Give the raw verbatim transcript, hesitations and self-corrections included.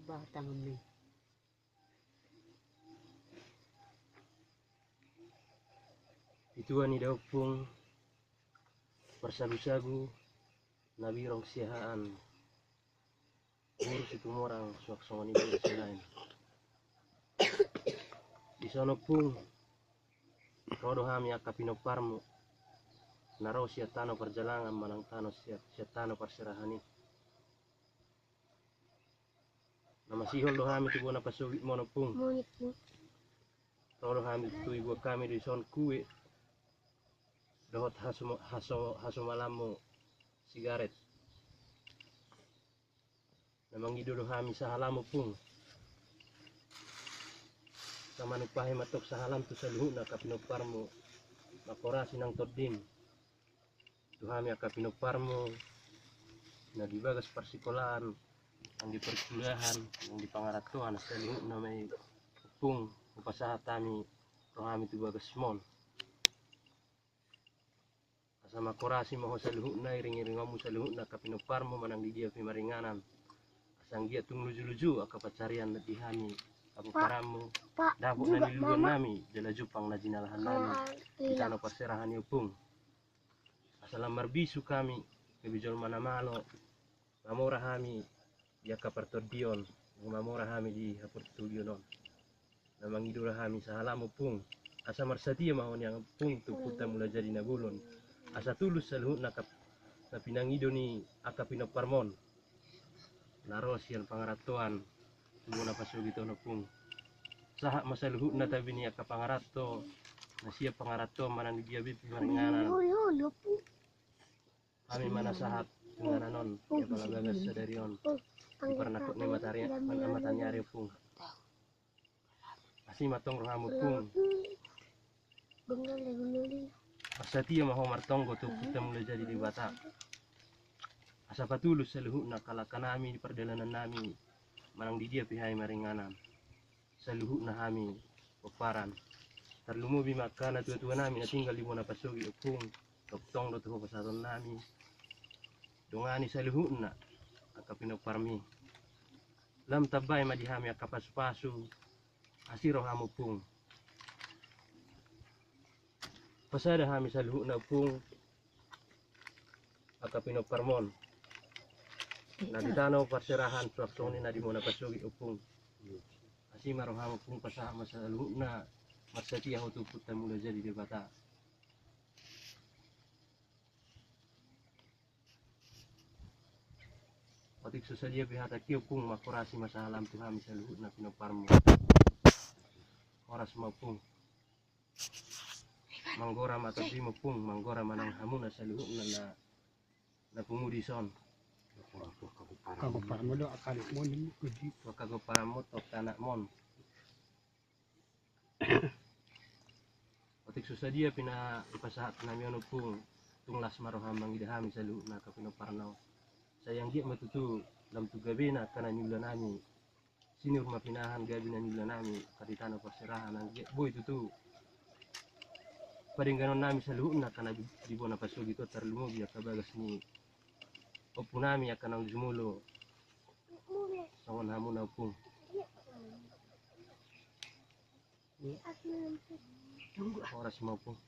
Bah, tangan ni. Ituan i da ompung, parsagusagu na birong siahaan, boru Situmorang, suang songon i boru Silaen. Dison ompung, ro do hami angka pinomparmu na ro sian tano parjalangan manang tano sian, sian tano parserahan i. Na masihol do hami tu bona pasogitmon ompung. Ro do hami tu ibuan hami dison kue dohot haso, haso, hasomalanmu sigaret. Na mangido do hami sahalam ompung. Asa manumpahi ma antong sahalam tu saluhutna angka pinomparmu. Mangkorasi nang tondim tu hami angka pinomparmu na di bagas parsikolaan, nang di parkuliahan, nang di pangarantoan, saluhutna ma i ompung, hupasahat hami rohami tu bagasmon. Asa mangkorasi ma ho saluhutna, iring-iringonmu saluhutna angka pinomparmu manang di dia pe maringanan. Asa anggiat tung luju-luju angka pansarian di hami, angka pomparanmu, dapot na niluluan nami jala jumpang na jinalahan nami di tano parserahan i ompung. Asa lam marbisuk hami gabe jolma na malo, mamora hami di angka partondion, mamora hami di haportondion on. Na mangido do hami sahalam ompung. Asa marsatia ma ho nian ompung tu Ompunta Mulajadi Na Bolon. Asa tulus saluhutna angka na pinangido ni angka pinomparmon na ro sian pangarantoan tu bona pasogit on ompung. Sahat ma saluhutna tabi ni angka pangaranto na sian pangarantoan manang di dia pe maringanan. Hami ma na sahat tu inganan on, di apala bagas sadari on, di parnangkok ni matari, mata ni ari ompung. Asi ma antong roham ompung. Marsatia ma ho martonggo tu Ompunta Mulajadi Debata. Asa patulus saluhutna angka langka nami di pardalanan nami, manang di dia pe hami maringanan. Saluhutna hami pomparan. Tarlumobi ma angka natua-tua nami na tinggal di bona pasogit ompung. Tongtong do tu ho pasahaton nami. Dongani saluhutna angka pinomparmi. Lam tambai ma di hami angka pasu-pasu. Asi roham ompung. Pasada hami saluhutna ompung angka pinomparmon na di tano parserahan, suang songon i na di bona pasogit ompung. Asi ma roham ompung, pasahat ma saluhutna, marsatia ho tu Ompunta Mulajadi Debata. Otik so sadia pe hata i ompung, mangkorasi ma sahalam tu hami saluhutna pinomparmu. Horas ma ompung. Manggora ma tondim ompung, manggora ma nang hamuna saluhutna na, na pungu dison. Angka pomparanmu do angka anakmon. Angka pomparanmu do angka anakmon. Otik so sadia pe na dipasahat nami on ompung, tung las ma roham mangida hami saluhutna angka pinomparna on. Sai anggiat ma tutu lam tu gabena angka na niula nami. Sinur ma pinahan gabe na niula nami angka di tano parserahan, anggiat boi tutu padengganon nami saluhutna angka na di bona pasogit on, tarlumobi angka bagas ni ompu nami angka naung jumolo songon hamuna ompung. Horas ma ompung.